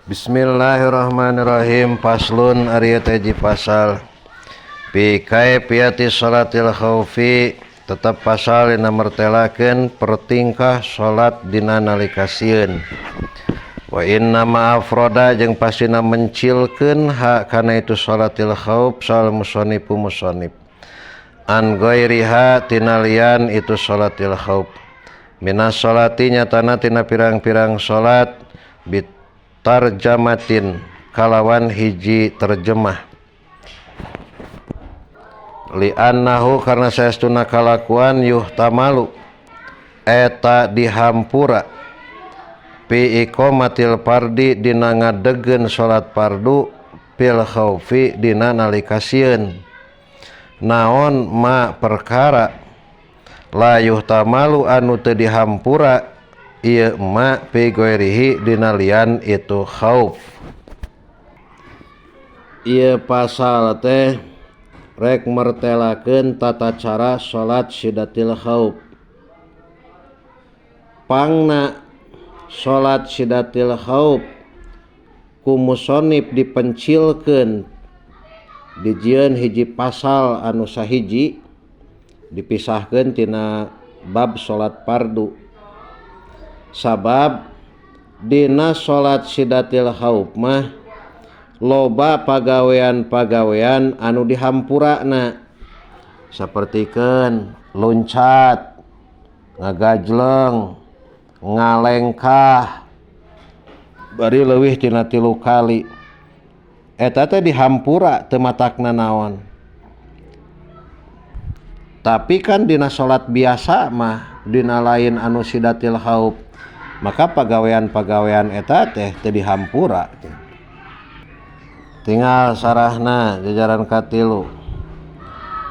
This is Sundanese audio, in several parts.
Bismillahirrahmanirrahim. Faslun ari teh hiji pasal fi kaifiyati salatil khaufi, tetep pasal dina mertelakeun pertingkah salat dina nalika sieun. Wa inna ma afroda jeung pastina mencilkeun ha kana itu salatil khauf sal musonnifu musonnif an ghairiha tina lian itu salatil khauf minas salati nyatana tina pirang-pirang salat bit tarjamatin kalawan hiji terjemah li'annahu karena saestuna kalakuan yuhtamalu eta dihampura fi iqamatil fardi dina ngadegkeun salat fardu fil khaufi dina nalika sieun naon ma perkara la yuhtamalu anu teu dihampura ieu ma fi ghairihi dina lian itu khauf. Ieu pasal teh rek mertelakeun tata cara salat sidatil khauf. Pangna salat sidatil khauf ku musonif dipencilkeun dijieun hiji pasal anu sahiji dipisahkeun tina bab salat fardu. Sabab dina salat sidatil khauf mah loba pagawean-pagawean anu dihampurana sapertikeun loncat, ngagajleng, ngalengkah bari leuwih tina 3 kali. Eta teh dihampura teu matakna naon. Tapi kan dina salat biasa mah dina lain anu sidatil khauf maka pagawean-pagawean eta teh teu dihampura. Tinggal sarahna jajaran katilu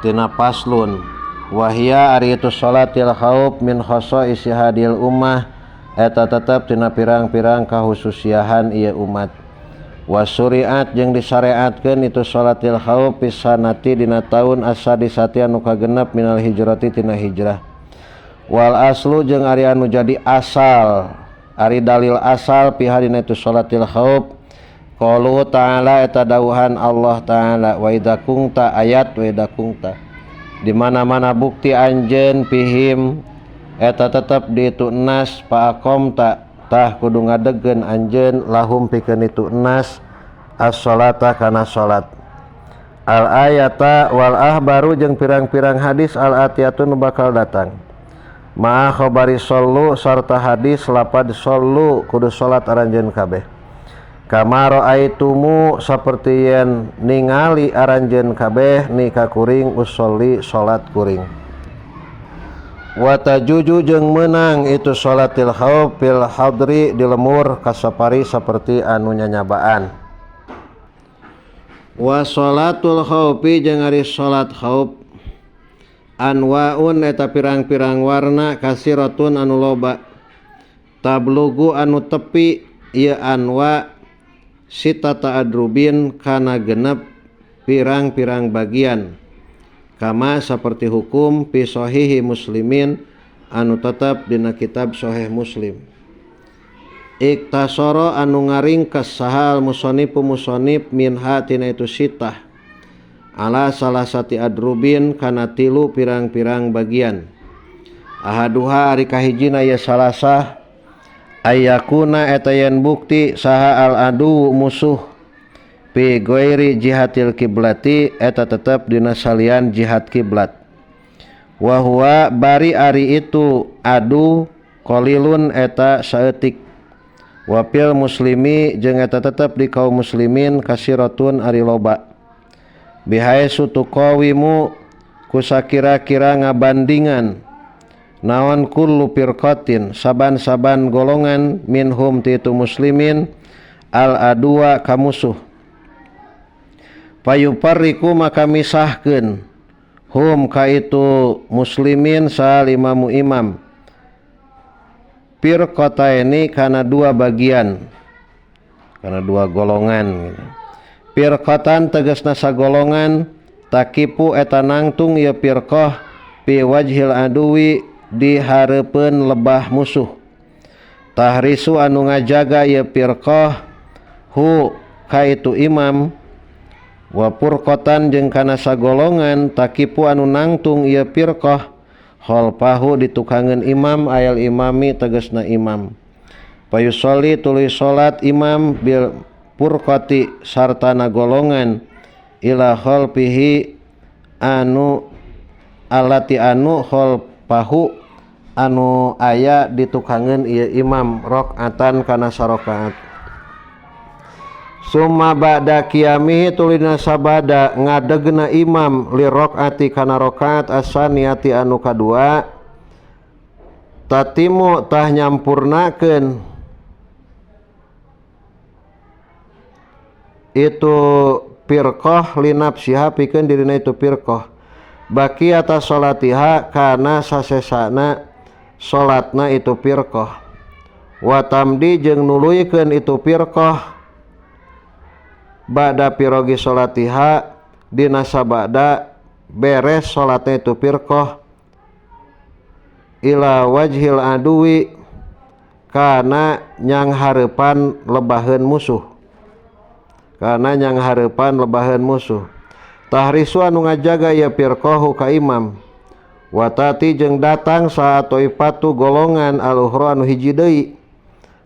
tina paslun wahia ari itu salatil khauf min khasaisi hadil ummah eta tetep tina pirang-pirang kahususiahan ieu umat. Wasuriat jeung disareatkeun itu salatil khauf pisanati dina taun asadisati anu kagenep minal hijrati tina hijrah. Wal aslu jeung ari anu jadi asal ari dalil asal piha dina itu salatil khauf qaulu ta'ala eta dawuhan Allah ta'ala wa idza kunta ayat wa idza kunta di mana-mana bukti anjeun pihim eta tetep di itu nas faqamta tah kudu ngadegkeun anjeun lahum pikeun itu nas as-salata kana salat. Al ayata wal ahbaru jeung pirang-pirang hadis al atiyatun bakal datang ma khabari sallu sarta hadis lapad sallu kudu salat aranjeun kabeh. Kama ra'aitumu saperti yen ningali aranjeun kabeh ni ka kuring usolli salat kuring. Wa tajuju jeung meunang itu salatil khauf fil hadri di lemur kasapari saperti anu nyanyabaan. Wa salatul khaufi jeung ari salat khauf anwaun eta pirang-pirang warna kasiratun anu loba tablugu anu tepi ieu anwa sitata adrubin kana genep pirang-pirang bagian kama saperti hukum fi sahihi muslimin anu tetep dina kitab sahih Muslim. Iktasara anu ngaringkes sahal musonnifu musonnif minha tina itu sitah ala salasati adrubin kana 3 pirang-pirang bagian. Ahaduha ari kahijina ye salasah ayakuna eta yen bukti saha al adu musuh fi ghairi jihatil kiblati eta tetep dina salian jihad kiblat. Wa huwa bari ari itu adu qalilun eta saeutik. Wa fil muslimi jeung eta tetep di kaum muslimin kasiratun ari loba. Bihaesu tuqawimu kusakira-kira ngabandingan naon kullu firqatin saban-saban golongan minhum ti itu muslimin al adua ka musuh. Payuparriku maka misahkeun hum ka itu muslimin sal imamu imam firqataini kana 2 bagian kana 2 golongan gitu. Firqatan tegasna sagolongan takipu eta nangtung ieu firqah fi wajhil aduwi di hareupeun lebah musuh. Tahrisu anu ngajaga ieu firqah Hu ka itu imam wa purqatan jeung kana sagolongan takipu anu nangtung ieu firqah khalfahu ditukangeun imam ayal imami tegasna imam. Payusolli tuluy salat imam bil purqati sartana golongan ila khalfihi anu alati anu khalfahu anu aya ditukangeun ieu imam rakaatan kana sarakaat. Summa ba'da qiyamihi tulina sabada ngadegna imam li rakaati kana rakaat asaniyati anu kadua tatimu tah nyampurnakeun itu firqah li nafsiha pikeun dirina itu firqah baqiyata salatiha kana sasesana salatna itu firqah wa tamdi jeung nuluykeun itu firqah ba'da pirogi salatiha dina sabada beres salatna itu firqah ila wajhil aduwi kana nyang hareupan lebaheun musuh kana nyang hareupan lebaheun musuh tahrisu anu ngajaga ieu firqahu ka imam watati jeung datang saat toifatu golongan aluhra anu hiji deui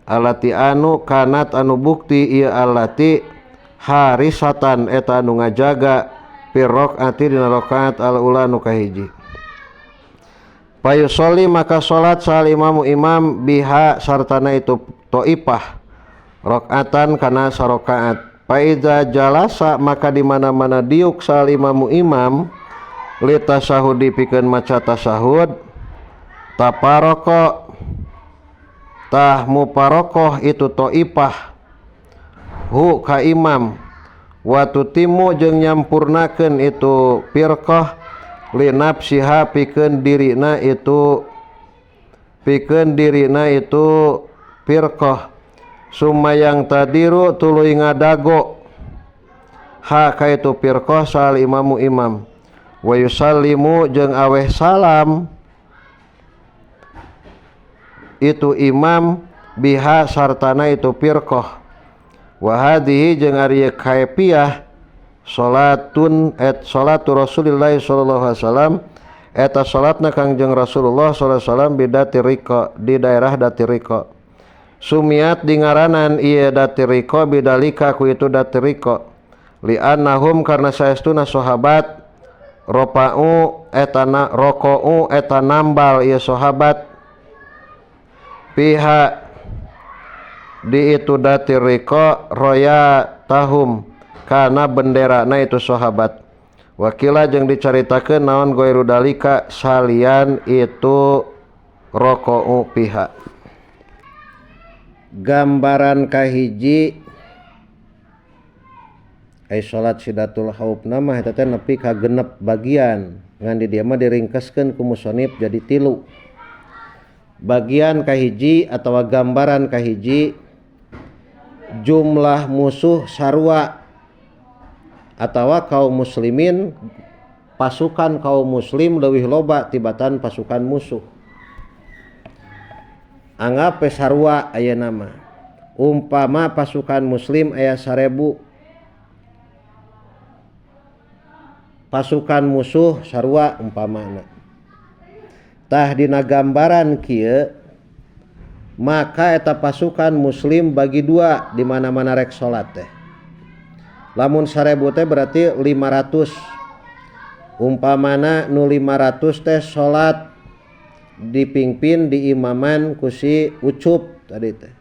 alati anu kanat anu bukti ieu alati harisatan eta anu ngajaga firrakaati dina rakaat al-ula nu kahiji. Payusolli maka salat sal imamu imam biha sartana itu toipah rakaatan kana sarakaat. Faiza jalasa maka di mana-mana diuk sal imamu imam litasahudi pikeun maca tasahud taparoko tah muparokoh itu toipah hu ka imam watu timu jeung nyampurnakeun itu firqah li nafsiha pikeun dirina itu firqah sumayang tadiru tuluy ngadago ha ka itu firqah sal imamu imam wa yusallimu jeung aweh salam itu imam biha sartana itu firqah wa hadhihi jeung ari kaifiah salatun et salatu Rasulillah sallallahu alaihi wasallam eta salatna Kangjeng Rasulullah sallallahu alaihi wasallam bidatirika di daerah Datirika sumiat dingaranan ieu Datirika bidalika ku itu Datirika li annahum karna saestuna sahabat rofa'u etana roko'u eta nambal ieu sahabat pihak di itu Datirika roya tahum kana benderana itu sahabat wakila jeung dicaritakeun naon goiru dalika salian itu roko'u pihak. Gambaran kahiji ai salat sidatul khauf mah eta teh nepi ka genep bagian ngan di dieu mah diringkeskeun ku musonif jadi tilu. Bagian kahiji atawa gambaran kahiji jumlah musuh sarua atawa kaum muslimin pasukan kaum muslim leuwih loba tibatan pasukan musuh. Anggap we sarua ayeuna mah. Umpama pasukan muslim aya 1000, pasukan musuh sarua umpamana. Tah dina gambaran kieu maka eta pasukan muslim bagi dua di mana-mana rek salat teh. Lamun 1000 teh berarti 500. Umpamana nu 500 teh salat dipimpin diimaman ku si Ucup tadi teh.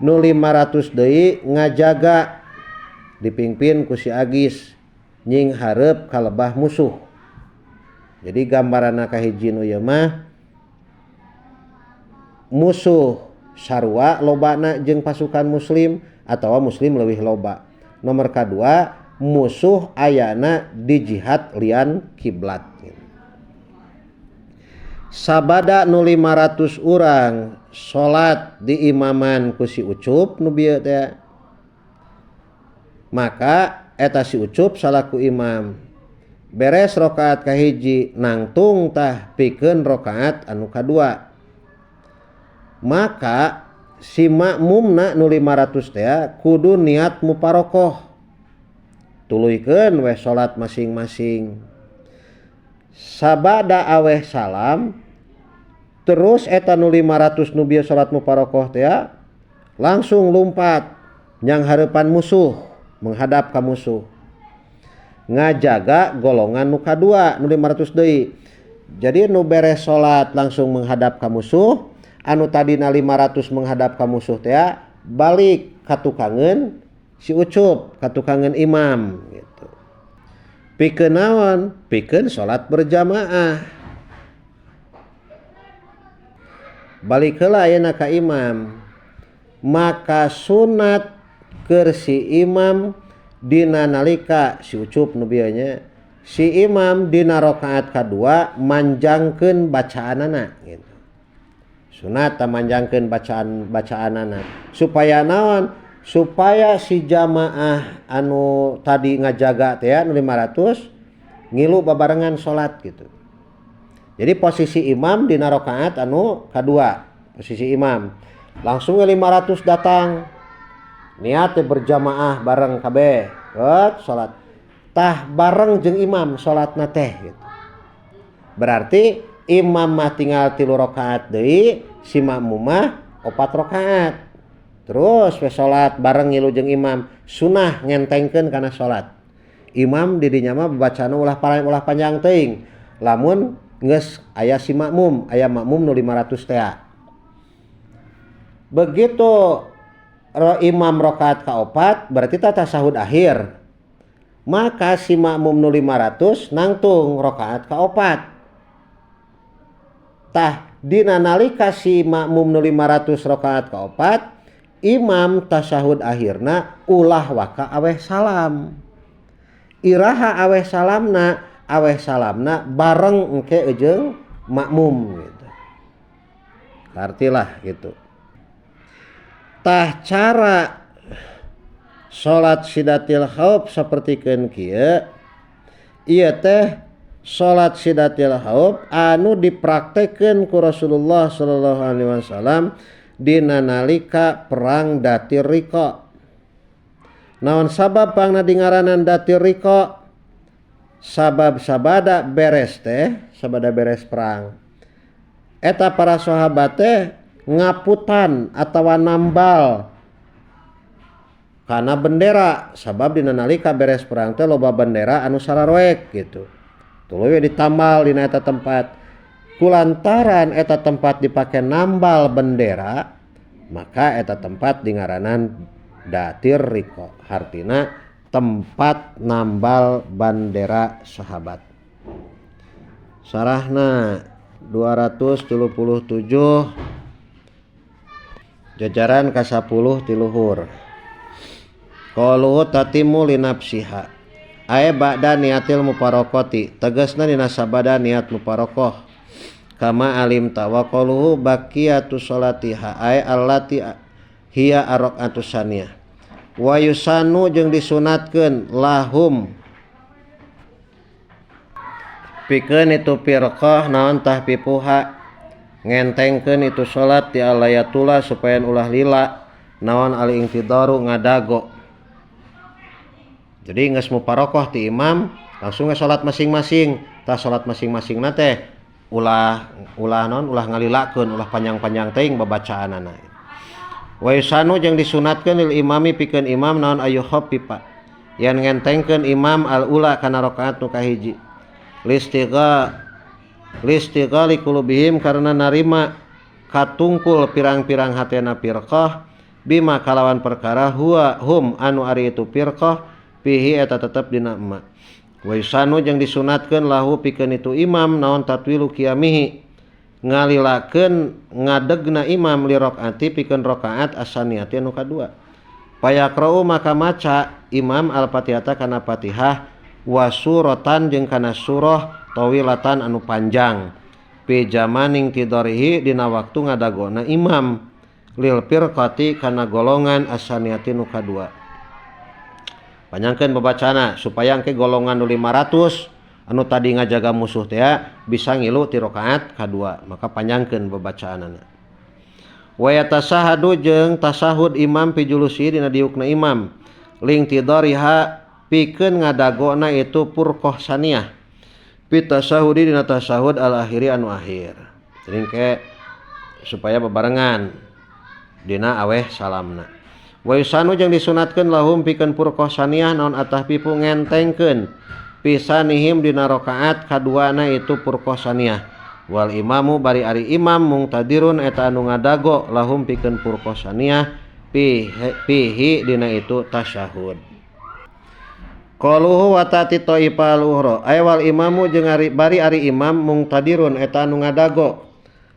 Nu 500 deui ngajaga dipimpin ku si Agis nying hareup kalebah musuh. Jadi gambaranna kahiji nu ieu mah musuh sarua lobana jeung pasukan muslim atawa muslim leuwih loba. Nomor kadua musuh ayana di jihad lian kiblat. Sabada nu 500 urang salat di imaman ku si Ucup nu bieu teh, maka eta si Ucup salaku imam beres rakaat kahiji nangtung tah pikeun rakaat anu kadua. Maka Si makmumna nu 500 teh kudu niat mufarokoh, tuluykeun we salat masing-masing. Sabada aweh salam terus eta nu 500 nu bieu salat mufarokoh teh langsung lumpat nyang hareupan musuh, menghadap ka musuh, ngajaga golongan nu kadua nu 500 deui. Jadi nu beres salat langsung menghadap ka musuh, anu tadina 500 menghadap ka musuh teh balik ka tukangeun si Ucup, ka tukangeun imam gitu. Pikeun naon? Pikeun salat berjamaah. Balik heula ayeuna ka imam. Maka sunat keur si imam dina nalika si Ucup nu bieu nya, si imam dina rakaat kadua manjangkeun bacaanana gitu. Sunat manjangkeun bacaanana supaya naon? Supaya si jamaah anu tadi ngajaga teh nu 500 ngilu babarengan salat gitu. Jadi posisi imam dina rakaat anu kadua, posisi imam langsung 500 datang niat berjamaah bareng kabeh salat tah bareng jeung imam salatna teh gitu. Berarti imam mah tinggal 3 rakaat deui, si makmum mah 4 rakaat. Terus we salat bareng ngilu jeung imam, sunah ngentengkeun kana salat. Imam di dinya mah babacana ulah panjang teuing. Lamun geus aya si makmum, aya makmum nu 500 teh. Begitu imam rakaat kaopat berarti tasahud akhir. Maka si makmum nu 500 nangtung rakaat kaopat. Tah dina nalika si makmum nu 500 rakaat kaopat, imam tasahud akhirna ulah waka aweh salam. Iraha aweh salamna, aweh salamna bareng engke jeung makmum gitu. Artilah gitu. Tah cara salat sidatil khauf sapertikeun kieu, ieu teh salat sidatil khauf anu dipraktekeun ku Rasulullah sallallahu alaihi wasallam dina nalika perang Datir Riqa. Naon sabab pangna dingaranan Datir Riqa? Sabab sabada beres teh, sabada beres perang, eta para sahabat teh ngaputan atawa nambal kana bendera, sabab dina nalika beres perang teh loba bendera anu sararoek gitu. Tuluy ditambal dina eta tempat. Kulantaran eta tempat dipake nambal bendera, maka eta tempat dingaranan Datir Riqa, hartina tempat nambal bandera sahabat. Sarahna 237 jajaran ka-10 ti luhur. Qalu tatimu linafsiha ae ba'da niatil mufaraqati, tegasna dina sabada niat mufaraqah. Kama alim tawaqaluhu baqiyatu salatiha ae allati hiya arakaatu saniyah. Wa yusanu jeung disunatkeun lahum pikeun itu firqah naon tahfifuha, ngentengkeun itu salat di alayatullah supaya ulah lila naon al intidaru ngadago. Jadi geus mufaroqah ti imam langsung ge salat masing-masing. Tah salat masing-masingna teh ulah ulah naon ulah ngalilakeun, ulah panjang-panjang teuing babacaanana. Wa yusanu jeung disunatkeun lil imami pikeun imam naon ayu khaffifa, yen ngentengkeun imam al ula kana rakaat nu kahiji. Listighali qulubihim karena narima katungkul pirang-pirang hatena firqah bima kalawan perkara huwa hum anu ari itu firqah fihi eta tetep dina emma. Wa yusanu jeung disunatkeun lahu pikeun itu imam naon tatwilu qiyamihi, ngalilakeun ngadegna imam li rakaati pikeun rakaat asaniyati anu kadua. Payaqra'u maka maca imam al-Fatihata kana Fatihah wa suratan jeung kana surah tawilatan anu panjang fi zamaning tidorihi dina waktu ngadagona imam lil firqati kana golongan asaniyati nu kadua. Panjangkeun babacana supaya engke golongan nu 500 anu tadi ngajaga musuh teh bisa ngilu ti rakaat kadua, maka panjangkeun babacaanana. Wa yatasahadu jeung tasahud imam fi julusi dina diukna imam lingtidariha pikeun ngadagona itu purqah saniyah fi tasahudi dina tasahud al akhiri anu akhir. Jadi ke supaya bebarengan dina aweh salamna. Wa yusanu jeung disunatkeun lahum pikeun purqah saniyah naon atahfifu ngentengkeun pisanihim dina rakaat kaduana itu purqah saniyah. Wal imamu bari ari imam mungtadirun eta anu ngadago lahum pikeun purqah saniyah pihi dina itu tasyahud. Qaluhu wa ta'ti ta'ifal ukhra ay wal imamu jeung ari bari ari imam mungtadirun eta anu ngadago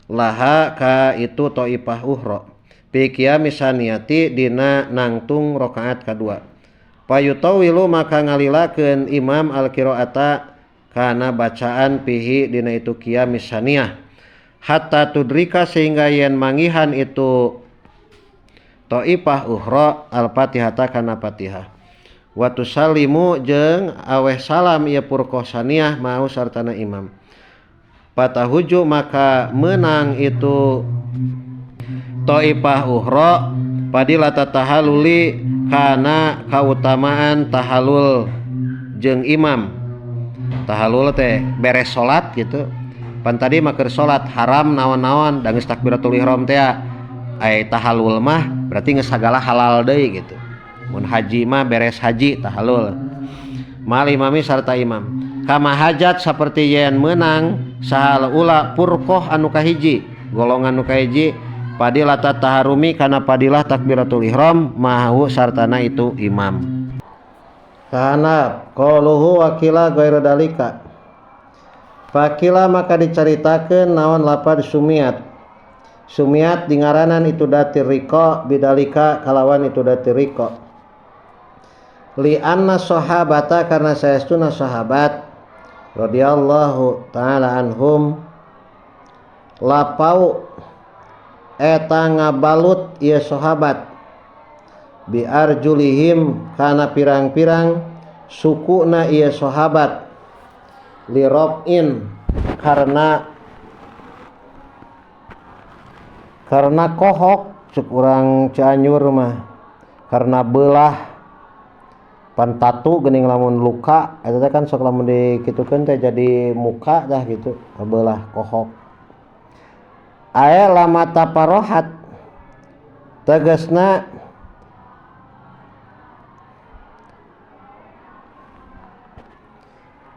laha ka itu ta'ifah ukhra fi qiyami saniyati dina nangtung rakaat kadua. Payutawilu maka ngalilakeun imam al-qiraata kana bacaan pihi dina itu qiyami saniyah hatta tudrika sehingga yen mangihan itu ta'ifah ukhra al-fatihata kana fatihah. Wa tusallimu jeung aweh salam ieu purqah saniyah mau sartana imam. Patahuju maka menang itu ta'ifah ukhra fadilata tahaluli kana kautamaan tahalul jeung imam. Tahalul teh beres salat gitu. Pan tadi mah keur salat haram naon-naon da geus takbiratul ihram teh ai tahalul mah berarti geus sagala halal deui gitu. Mun haji mah beres haji tahalul. Mal imami sarta imam. Kama hajat saperti yen meunang sahal ula purqah anu kahiji, golongan anu kahiji fadilata taharumi kana fadilah takbiratul ihram mahu sartana itu imam. Kana qaluhu wakila ghairu dalika. Fakila maka dicaritakeun naon lapad sumiat. Sumiat dingaranan itu datir riqa bidalika kalawan itu datir riqa. Li anna sahabata karena saestuna sahabat radhiyallahu taala anhum lapau eta ngabalut ieu sahabat bi arjulihim kana pirang-pirang sukuna ieu sahabat li rafin karena kohok cek urang Cianjur mah karena belah pan tatu geuning lamun luka eta teh kan sok lamun dikitukeun teh jadi muka dah gitu belah kohok. Ae lama taparohat tegasna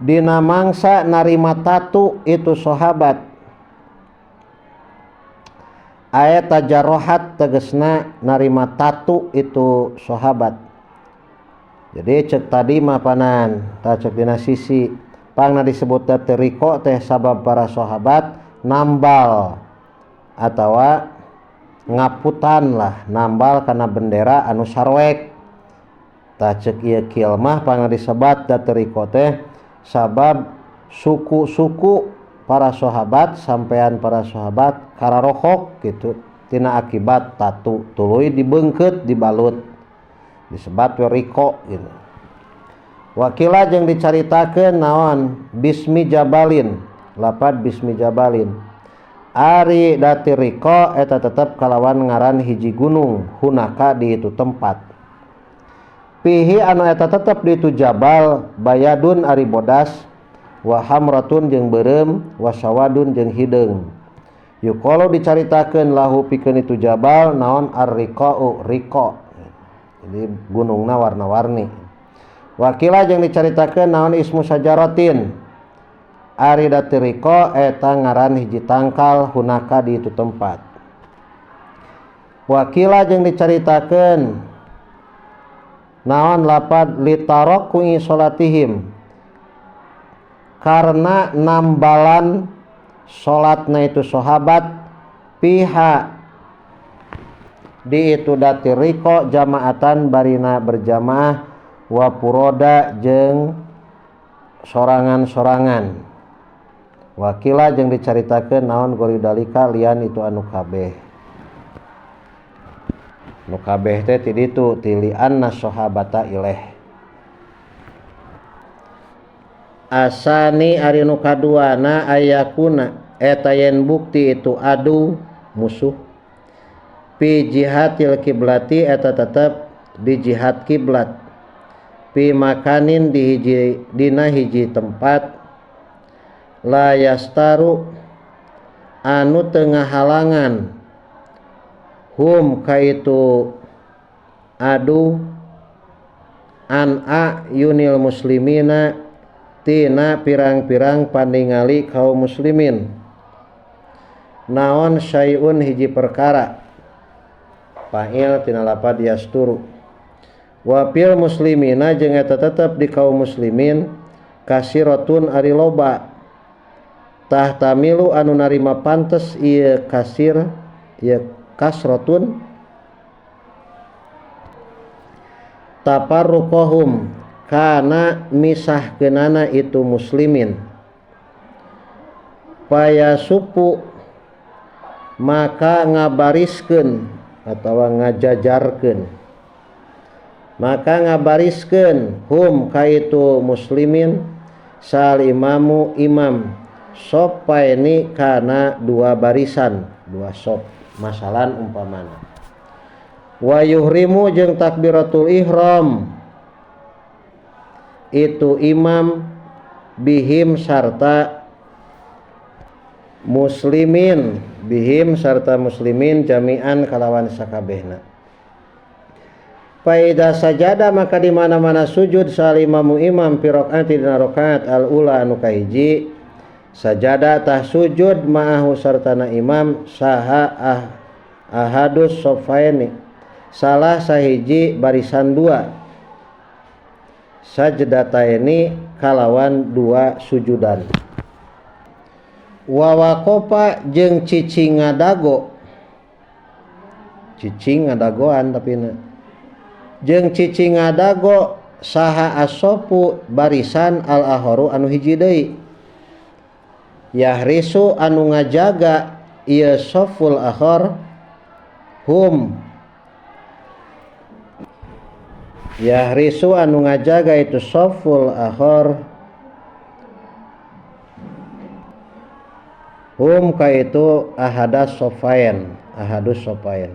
dina mangsa narima tatu itu sahabat. Ae tajarrohat tegasna narima tatu itu sahabat. Jadi cek tadi mah panan tah cek dina sisi pangna disebut teh riko teh sabab para sahabat nambal atawa ngaputan lah nambal kana bendera anu sarwek. Tah cek ieu kieu mah pangna disebat riko teh sabab suku-suku para sahabat sampean para sahabat kararohok gitu tina akibat tatu tuluy dibeungkeut dibalut disebat we riko gitu. Wakila jeung dicaritakeun naon bismi jabalin lapad bismi jabalin ari dati riko eta tetep kalawan ngaran hiji gunung hunaka di itu tempat. Pihi anu eta tetep di itu jabal bayadun ari bodas wa hamratun jeung beureum wa sawadun jeung hideung. Yuqalu dicaritakeun lahu pikeun itu jabal naon ar-riqa'u riqa. Jadi gunungna warna-warni. Wakila jeung dicaritakeun naon ismu sajaratin ari dati riqa eta ngaran hiji tangkal hunaka di itu tempat. Wakila jeung dicaritakeun naon lapad litaraqi salatihim karena nambalan salatna itu sahabat pihak di itu dati riqo jamaatan barina berjamaah wa puroda jeung sorangan-sorangan. Wakila jeung dicaritakeun naon goridalika lian itu anu kabeh. Nu kabeh teh ti ditu tilianna sahabata ileh. Asani ari nu kaduana ayakuna eta yen bukti itu adu musuh Pi jihatil kiblati eta tetep di jihad kiblat. Pi makanin di hiji dina hiji tempat la yastaru anu teu ngahalangan hum kaitu adu an ayunil muslimina tina pirang-pirang paningali kaum muslimin. Naon syai'un hiji perkara fa'il tina lapad yasturu wa fil muslimina jeung eta tetep di kaum muslimin kasiratun ari loba tahtamilu anu narima pantes ieu kasir ieu kasratun taparruqahum kana misahkeunana itu muslimin payasupu maka ngabariskeun atawa ngajajarkeun maka ngabariskeun hum kaitu muslimin sal imamu imam sopaini kana dua barisan dua sop masalan umpamana wa yuhrimu jeung takbiratul ihram itu imam bihim sarta muslimin bihim sarta muslimin jami'an kalawan sakabehna. Faida sajada maka di mana-mana sujud salimamu imam fi rakaati dina rakaat al-ula anu kahiji sajada tah sujud ma'ahu sartana imam saha ahadus sofaini salah sahiji barisan dua sajdataini kalawan dua sujudan. Wawakopa jeung cicing ngadago cicing ngadagoan tapi na jeung cicing ngadago saha asopu barisan al-ahoru anu hiji deui yahrisu anu ngajaga ieu soful ahor hum yahrisu anu ngajaga itu soful ahor hum ka itu ahadas sofain ahadus sofain.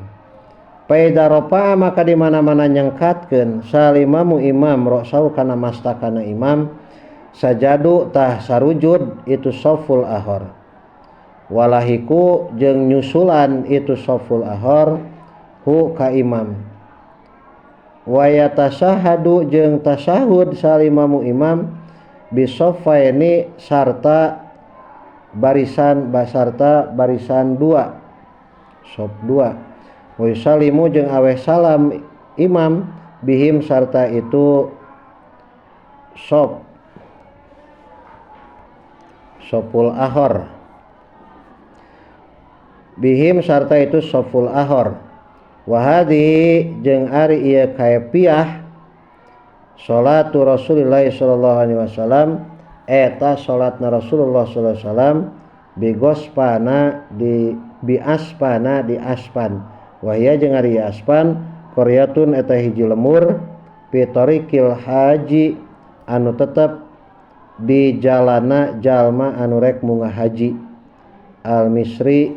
Faida rofa maka di mana-mana nyengkatkeun salimamu imam ra'sau kana mastakana imam sajadu tah sarujud itu soful ahor walahiku jeung nyusulan itu soful ahor hu ka imam wa yatasahadu jeung tasahud salimamu imam bisofaini sarta barisan basarta barisan dua sof dua wa yusalimu jeung aweh salam imam bihim sarta itu sof soful ahor bihim sarta itu soful ahor wa hadhihi jeung ari ieu kaifiah salatu Rasulillah sallallahu alaihi wasallam eta salatna Rasulullah sallallahu alaihi wasallam bigospana di biaspana di aspan wahia jeung ari aspan qaryatun eta hiji lemur fi tariqil haji anu tetep di jalana jalma anu rek munggah haji al Misri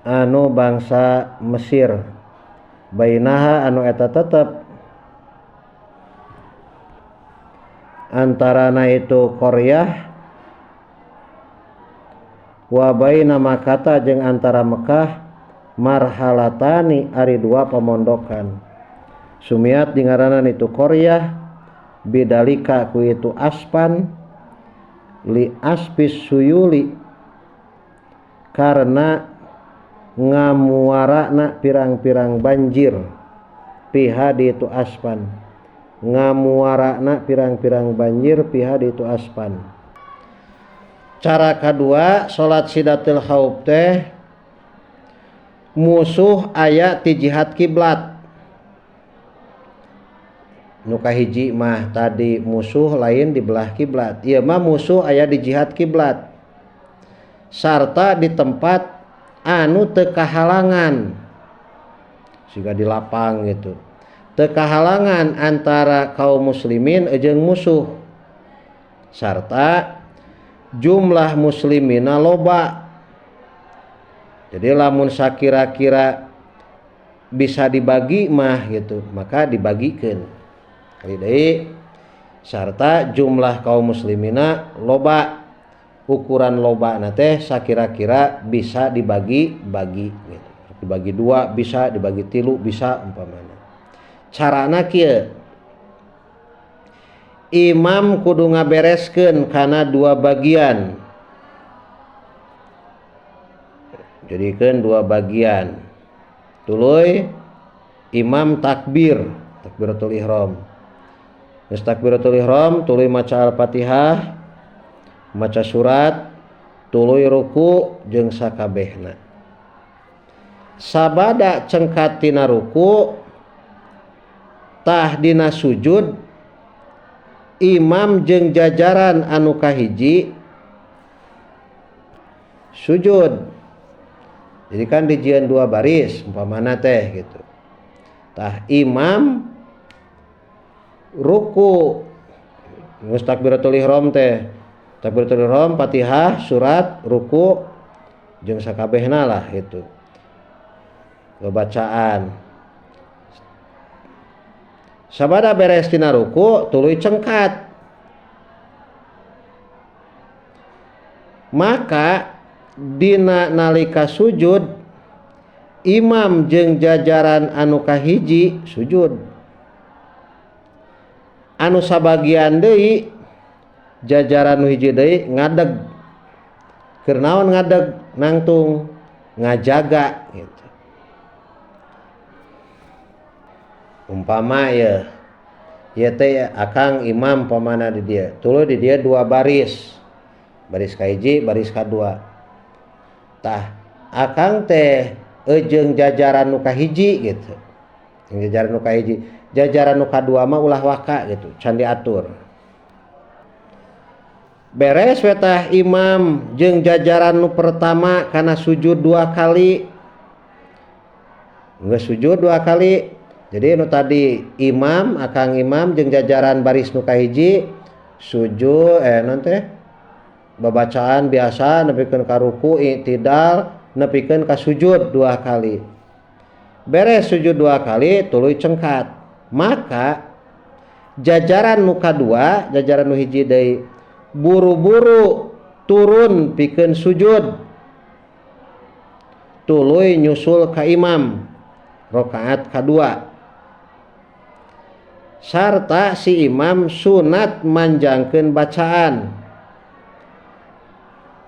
anu bangsa Mesir bainaha anu eta tetep antarana itu qaryah wa baina Makkah jeung antara Mekah marhalatani ari dua pamondokan sumiat dingaranan itu qaryah bidalika ku itu aspan li aspis suyuli karena ngamuarana pirang-pirang banjir piha di itu aspan ngamuarana pirang-pirang banjir piha di itu aspan. Cara kedua salat sidatil khauf teh musuh aya ti jihad kiblat. Nu kahiji mah tadi musuh lain di belah kiblat, ieu mah musuh aya di jihad kiblat sarta di tempat anu teu kahalangan siga di lapang gitu teu kahalangan antara kaum muslimin jeung musuh sarta jumlah muslimina loba Jadi lamun sakira-kira bisa dibagi mah gitu, maka dibagikeun. Kali deui sarta jumlah kaum muslimina loba, ukuran loba na teh sakira-kira bisa dibagi-bagi gitu. Dibagi dua bisa, dibagi tilu bisa umpamana. Carana kieu, imam kudu ngabereskeun kana dua bagian. Jadikeun dua bagian. Tuluy imam takbir, takbiratul ihram. Geus takbiratul ihram, tuluy maca Al-Fatihah, maca surat, tuluy ruku jeung sakabehna. Sabada cengkat tina ruku tah dina sujud imam jeung jajaran anu kahiji sujud. Jadi kan dijieun dua baris umpamana teh gitu. Tah imam ruku geus takbiratul ihram teh, takbiratul ihram, Fatihah, surat, ruku jeung sakabehna lah gitu. Bacaan. Sabada beres tina ruku tuluy cengkat. Maka dina nalika sujud imam jeung jajaran anu kahiji sujud. Anu sabagian deui jajaran nu hiji deui ngadeg. Keur naon ngadeg? Nangtung ngajaga gitu. Umpama ya, ya teh akang imam pamana di dia, tuluy di dia dua baris, baris kahiji, baris kadua. Tah akang teh eujeung jajaran nu kahiji gitu, jajaran nu kahiji, jajaran nu kadua mah ulah waka gitu, can diatur. Beres we tah imam jeung jajaran nu pertama kana sujud dua kali, geus sujud dua kali. Jadi nu tadi imam, akang imam jeung jajaran baris nu kahiji sujud non teh babacaan biasa nepikeun ka ruku i'tidal nepikeun ka sujud dua kali. Beres sujud dua kali tuluy cengkat. Maka jajaran nu kadua, jajaran nu hiji deui buru-buru turun pikeun sujud. Tuluy nyusul ka imam rakaat kadua. Sarta si imam sunat manjangkeun bacaan.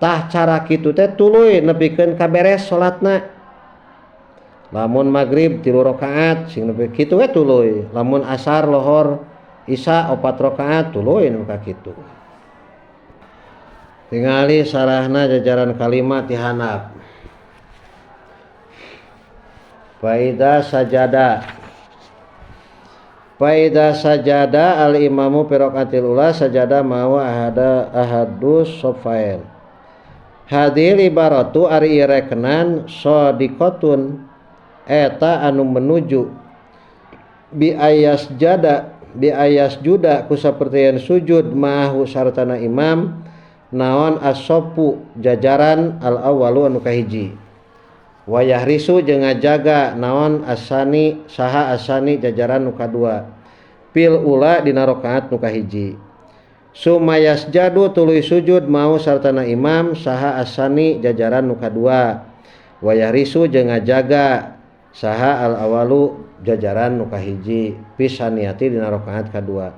Tah cara kitu teh tuluy nepikeun ka beres salatna. Lamun magrib 3 rakaat sing nepi kitu we tuluy. Lamun asar lohor isya 4 rakaat tuluy nu ka kitu. Tingali sarahna jajaran kalimat ti handap. Faida sajada. Faida sajada al imamu fi rakaatil ula sajada ma wa ahada ahadus sofain. Hadil ibaratu ari rekenan sadiqatun eta anu menuju bi ayas jada bi ayas juda ku sapertian sujud ma'ahu sartana imam naon as-sofu jajaran al awwalu anu kahiji wayah risu jeung ngajaga naon asani saha asani jajaran nu kadua fil ula dina rakaat nu kahiji sumayas jadu tuluy sujud mau sartana imam saha asani jajaran nu kadua wayah risu jeung ngajaga saha al awalu jajaran nu kahiji pisaniati dina rakaat kadua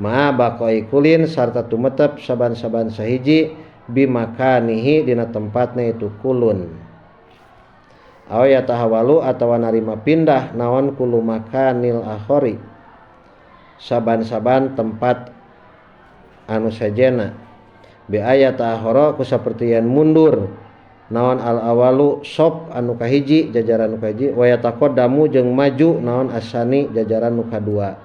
ma baqai kulin sarta tumetep saban-saban sahiji bimakanihi dina tempatna itu kulun aw yatahawalu atawa narima pindah naon kulu makanil akhori saban-saban tempat anu sejena bi ayatahara ku sapertian mundur naon al awalu sop anu kahiji jajaran nu kahiji wa yataqaddamu jeung maju naon asani jajaran nu kadua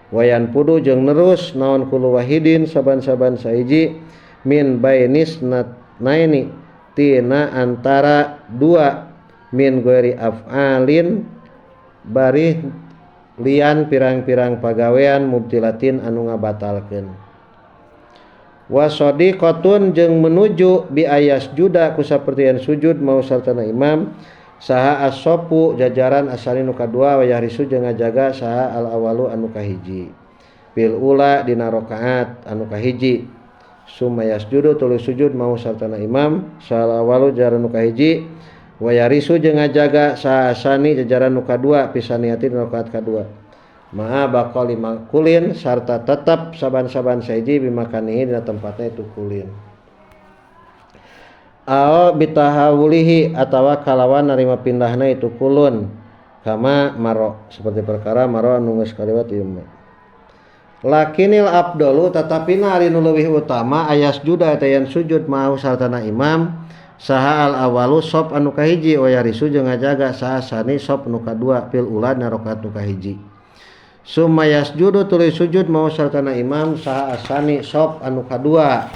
wayan pudu jeung nerus naon kulu wahidin saban-saban sahiji min bainis naini tina antara dua min ghairi af'alin bari lian pirang-pirang pagawean mubtilatin anu ngabatalkeun. Wasodiqatun jeung menuju bi ayas juda ku sapertian sujud mau sartana imam saha as-sofu jajaran asali nu kadua wa yahrisu jeung ngajaga saha al awalu anu kahiji fil ula dina rakaat anu kahiji summa yasjudu tuluy sujud mau sartana imam saha al awalu jajaran nu kahiji wa yahrisu jeung ngajaga saha asani jajaran nu kadua pisaniati dina rakaat kadua ma'a baqali makulin sarta tetap saban-saban saiji bimakanihi dina tempatna itu kulin ao bitahawulihi atawa kalawan narima pindahna itu kulun kama maro seperti perkara maro anu geus kaliwat ieu mah lakinil abdalu tatapina ari nu leuwih utama ayas juda eta yen sujud mau sartana imam saha al awalu sop anu kahiji wa yarisu jeung ngajaga saha sani sop nu kadua fil ula dina rakaat nu kahiji summa yasjudu tuluy sujud mau sartana imam saha asani sop anu kadua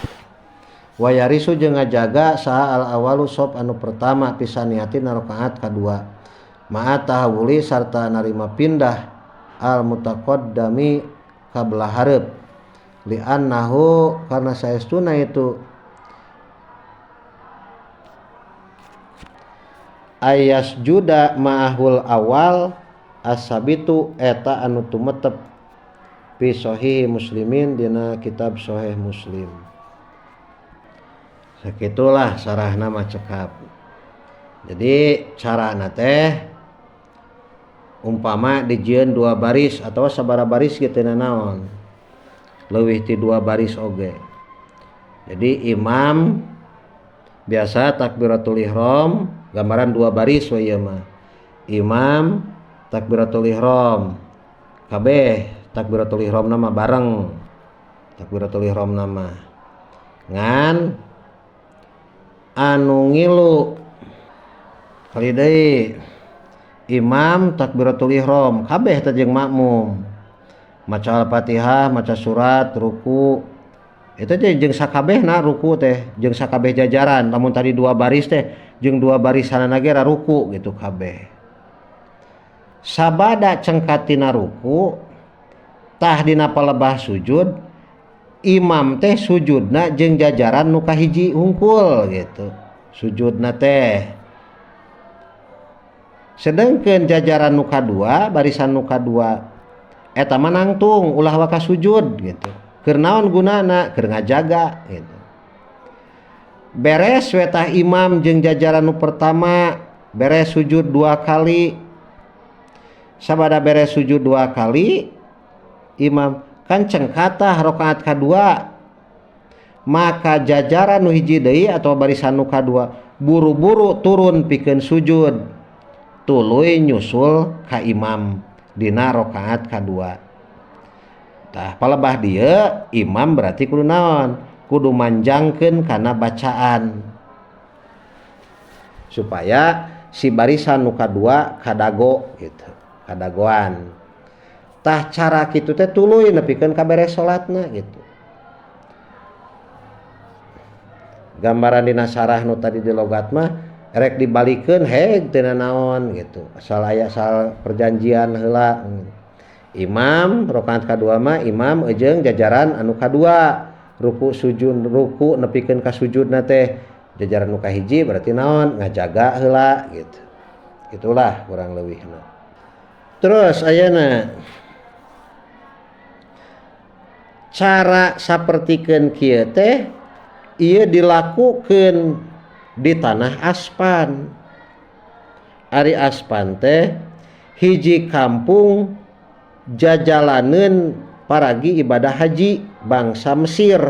wa yarisu jeung ngajaga saha al awalu sop anu pertama pisaniati na rakaat kadua ma'a tahawuli sarta narima pindah al mutaqaddami ka belah hareup li annahu karena saestuna itu ayasjuda ma'ahul awal asabitu eta anu tumetep fi sahih muslimin dina kitab sahih Muslim. Sakitulah sarahna mah cekap. Jadi carana teh umpama dijieun dua baris atawa sabaraha baris kitu naon. Leuwih ti dua baris oge. Jadi imam biasa takbiratul ihram gambaran dua baris we ieu mah. Imam takbiratul ihram kabeh takbiratul ihram nama bareng takbiratul ihram nama ngan anu ngilu kali deui imam takbiratul ihram kabeh teh jeung makmum maca Al-Fatihah maca surat ruku itu teh jeung sakabehna ruku teh jeung sakabeh jajaran lamun tadi dua baris teh jeung dua barisanana ge ruku gitu kabeh sabada cengkatina ruku tah dina palebah sujud imam teh sujudna jeung jajaran nu kahiji hungkul gitu sujudna teh sedengkeun jajaran nu kadua barisan nu kadua eta mah nangtung ulah waka sujud gitu keur naon gunana keur ngajaga gitu beres we tah imam jeung jajaran nu pertama beres sujud dua kali sabada beres sujud dua kali imam kan cengkatah rakaat kadua maka jajaran nu hiji deui atau barisan nu kadua buru-buru turun pikeun sujud tuluy nyusul ka imam dina rakaat kadua tah palebah dieu imam berarti kudu naon kudu manjangkeun kana bacaan supaya si barisan nu kadua kadago gitu kadagoan tah cara kitu teh tuluy nepikeun ka beres salatna gitu gambaran dina sarah nu tadi di logat mah rek dibalikeun heg teu naon gitu asal aya asal perjanjian heula imam rakaat kadua mah imam jeung jajaran anu kadua ruku sujud ruku nepikeun ka sujudna teh jajaran nu kahiji berarti naon ngajaga heula gitu itulah kurang leuwihna. Terus ayeuna cara sapertikeun kieu teh ieu dilakukeun di tanah Aspan. Ari Aspan teh hiji kampung jajalaneun paragi ibadah haji bangsa Mesir.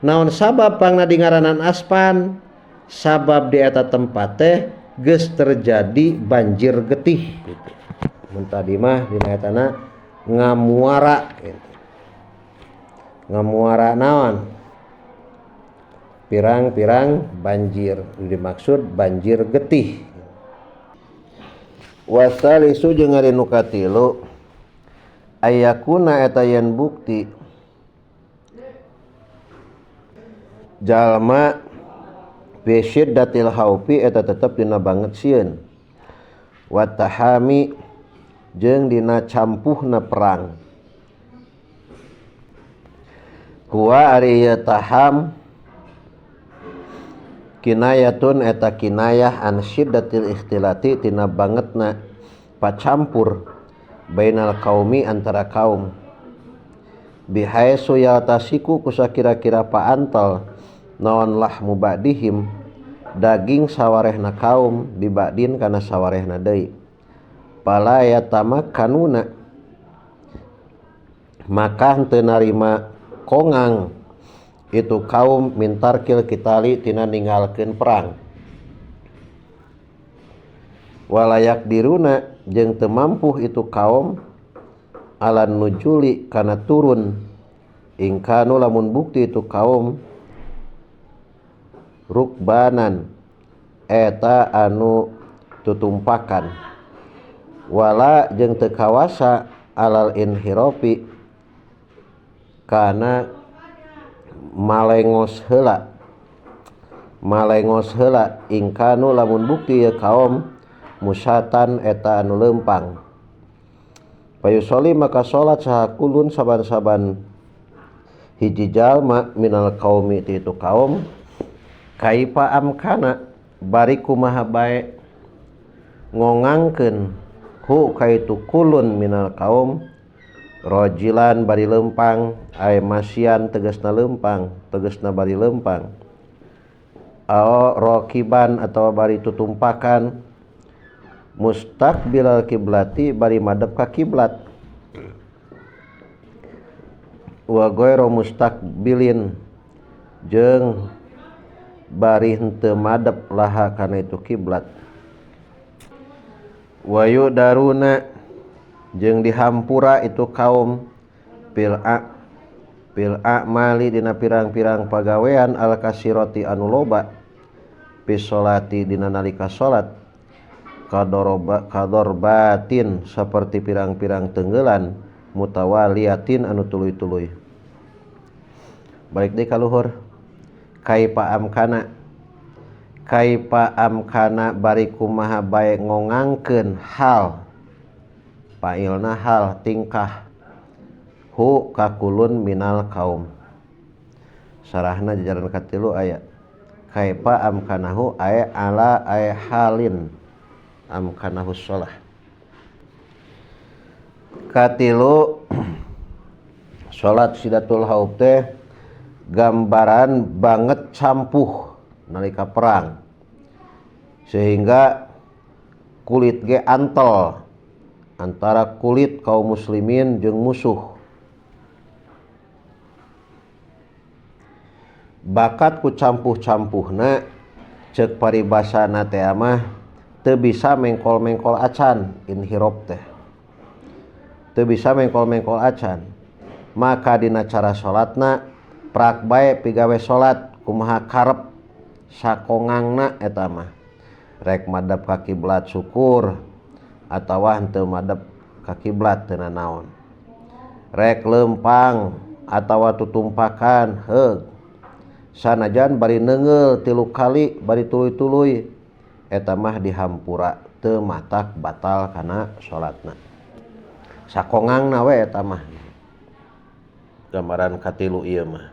Naon sabab pangna dingaranan Aspan? Sabab di eta tempat teh geus terjadi banjir getih gitu. Mun tadi mah dina etana ngamuara gitu. Ngamuara naon? Pirang-pirang banjir, dimaksud banjir getih. Wasalisu jeung ari nu katilu ayakuna eta yen bukti jalma fi syiddatil khaufi eta tetep dina banget sieun wa tahami jeung dina campuhna perang. Huwa ari ieu taham kinayatun eta kinayah an syiddatil ikhtilati tina bangetna pacampur bainal kaumi antara kaum bihaitsu yaltasiku kusakira-kira paantal naon lahmu ba'dihim daging sawarehna kaum bibadin kana sawarehna deui pala yatamakkanuna maka henteu narima kongang itu kaum mintarkil kitali tina ninggalkeun perang walayak diruna jeung teu mampuh itu kaum alan nujuli kana turun ingkanu lamun bukti itu kaum rukbanan eta anu tutumpakan wala jeung teu kawasa alal inhirofi kana malengos heula ingkanu lamun bukti ieu kaum musatan eta anu leumpang payusoli maka salat saha kulun saban-saban hiji jalma minal kaumi ti itu kaum kaifa amkana bari kumaha bae ngongangkeun hu kaitu kulun minal kaum rojilan bari leumpang ay masian tegasna leumpang tegasna bari leumpang ao rokiban atawa bari tutumpakan mustaqbilal kiblati bari madep ka kiblat wa ghairu mustaqbilin jeung bari henteu madep laha kana itu kiblat wa yudaruna jeung dihampura itu kaum fil a'mali dina pirang-pirang pagawean al kasirati anu loba fi sholati dina nalika salat kadorbatin seperti pirang-pirang tenggelan mutawaliatin anu tuluy-tuluy. Balik deui ka luhur kaifa amkana bari kumaha bae ngongangkeun hal fa'ilna hal tingkah hu kakulun minal kaum sarahna jajaran katilu aya kaifa amkanahu ay ala ay halin amkanahu shalah. Katilu salat sidatul haub teh gambaran banget campuh nalika perang sehingga kulit ge antel antara kulit kaum muslimin jeung musuh. Bakat ku campuh-campuhna ceuk paribasana teh mah teu bisa mengkol-mengkol acan inhirob teh teu bisa mengkol-mengkol acan maka dina cara salatna prak bae pigawe salat kumaha karep sakongangna eta mah rek madep ka kiblat syukur atawa henteu madep ka kiblat teu nanaon rek leumpang atawa tutumpakan heug sanajan bari neungeul 3 kali bari tuluy-tuluy eta mah dihampura teu matak batal kana salatna sakongangna we eta mah gambaran katilu ieu mah.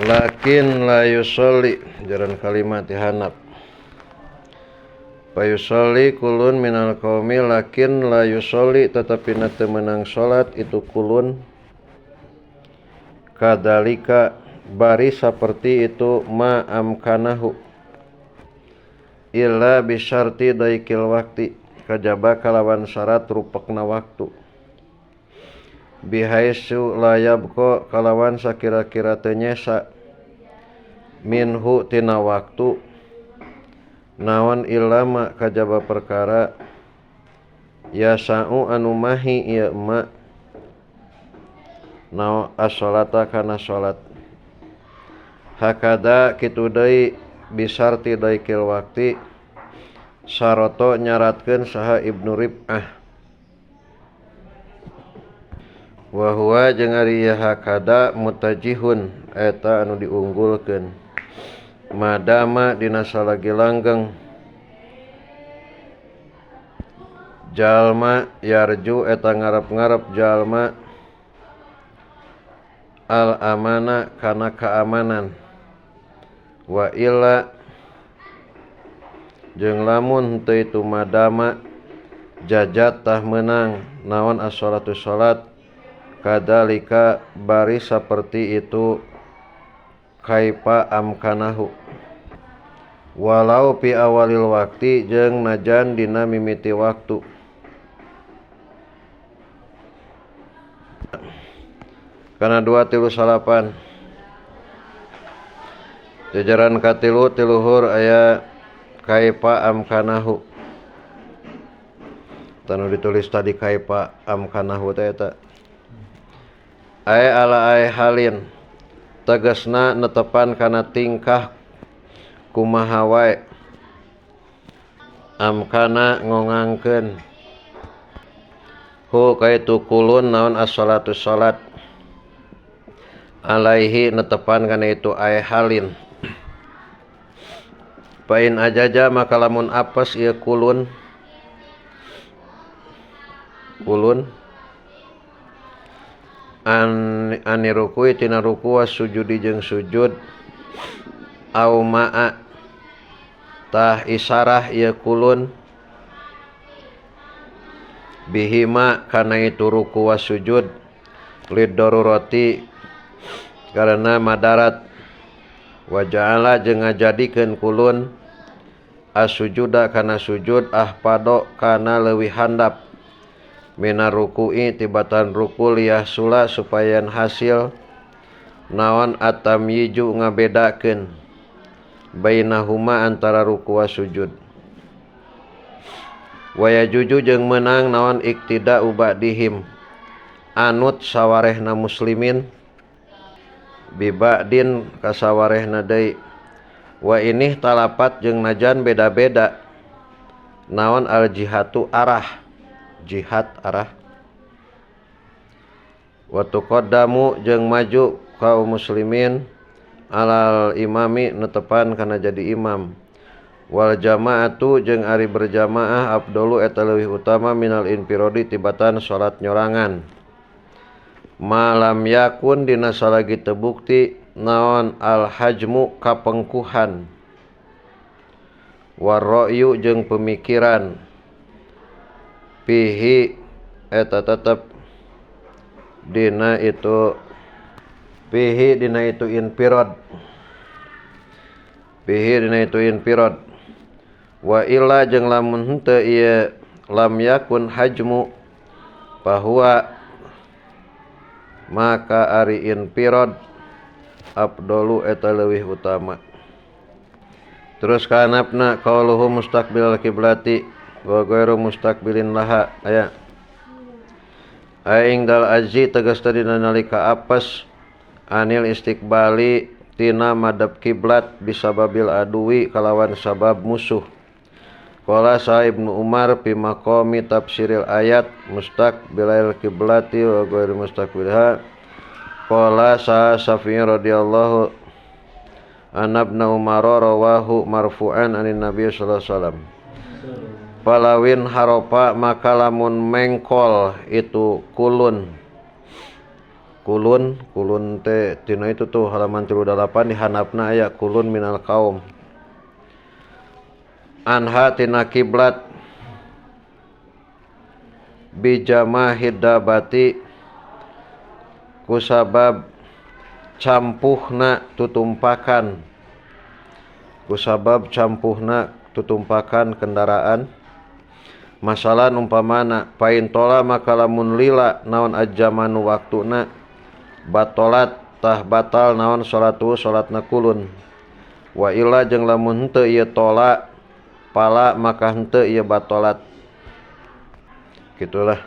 Lakin la yusolli jaran kalimat dihanap payusolli kulun minal qaumi lakin la yusolli tetapi na teu meunang salat itu kulun kadalika bari saperti itu ma amkanahu illa bisyarti daikil wakti kajaba kalawan syarat rupekna waktu bihaisu layabqa kalawan sakira-kira teu nyesa minhu tina waktu naon ilama kajaba perkara yasa'u anu mahi ieu ma nao as-sholata kana salat hakada kitu deui bisarti daikil wakti saroto nyaratkeun saha Ibnu Rib'ah wa huwa jeung ari ieu hakada mutajihun eta anu diunggulkeun madama dina salagi langgeng jalma yarju eta ngarep-ngarep jalma al amana kana keamanan wa illa jeung lamun henteu itu madama jajat tah meunang naon as-sholatu sholat kadalika bari saperti itu kaifa amkanahu walau pi awalil wakti jeung najan dina mimiti waktu. Kana 2 3 9 jajaran katilu tiluhur aya kaifa amkanahu. Tanu ditulis tadi kaifa amkanahu teh eta ae ala ae halin tegasna netepan kana tingkah kumaha wae amkana ngongangkeun hu kaitu kulun naon as-sholatu sholat alaihi netepan kana itu ae halin. Pain ajaja maka lamun apes ieu kulun kulun an rukui tina ruku was sujudi jeung sujud au ma'a tah isarah ieu kulun bihima kana itu ruku was sujud lid darurati karena madarat wa ja'ala jeung ngajadikeun kulun as-sujuda kana sujud ahpado kana leuwih handap mina ruku'i tibatan ruku liyahsula supaya hasil naon atamyiju ngabedakeun bainahuma antara ruku wa sujud wa yajuju jeung meunang naon iktida'u ba'dihim anut sawarehna muslimin bibadin kasawarehna deui wa inih talapat jeung najan beda-beda naon al jihatu arah jihad arah wa tuqaddamu jeung maju kaum muslimin alal imami netepan kana jadi imam wal jamaatu jeung ari berjamaah afdalu eta leuwih utama minal infirodi tibatan salat nyorangan malam yakun dina salagi tebukti naon al hajmu kapengkuhan warra'yu jeung pemikiran pihi eta tetep dina itu pihi dina itu infirad pihi dina itu infirad wa illa jeung lamun henteu ieu lam yakun hajmu bahwa maka ari infirad afdalu eta leuwih utama. Terus kanapna qauluhu mustaqbilal kiblati wa ghairu mustaqbilin laha aya aing dal aji tegas dina nalika apes anil istiqbali tina madhab kiblat bisababil aduwi kalawan sabab musuh. Qala sa Ibnu Umar fi maqami tafsiril ayat mustaqbilal kiblati wa ghairu mustaqbilha. Qala sa Syafi'i radhiyallahu an Ibnu Umar rawahu marfu'an anin Nabi sallallahu alaihi wasallam. Palawin haropa maka lamun mengkol itu kulun. Kulun, kulun teh tina itu tuh halaman 38 di hanapna aya kulun minal kaum. Anha tina kiblat bijamahid dabati kusabab campuhna tutumpakan kusabab campuhna tutumpakan kendaraan masalah umpamana pain tola maka lamun lila naon ajamanu waktuna batolat tah batal naon salatu salatna kulun wa illa jeung lamun henteu ieu tola pala maka henteu ieu batolat. Gitulah.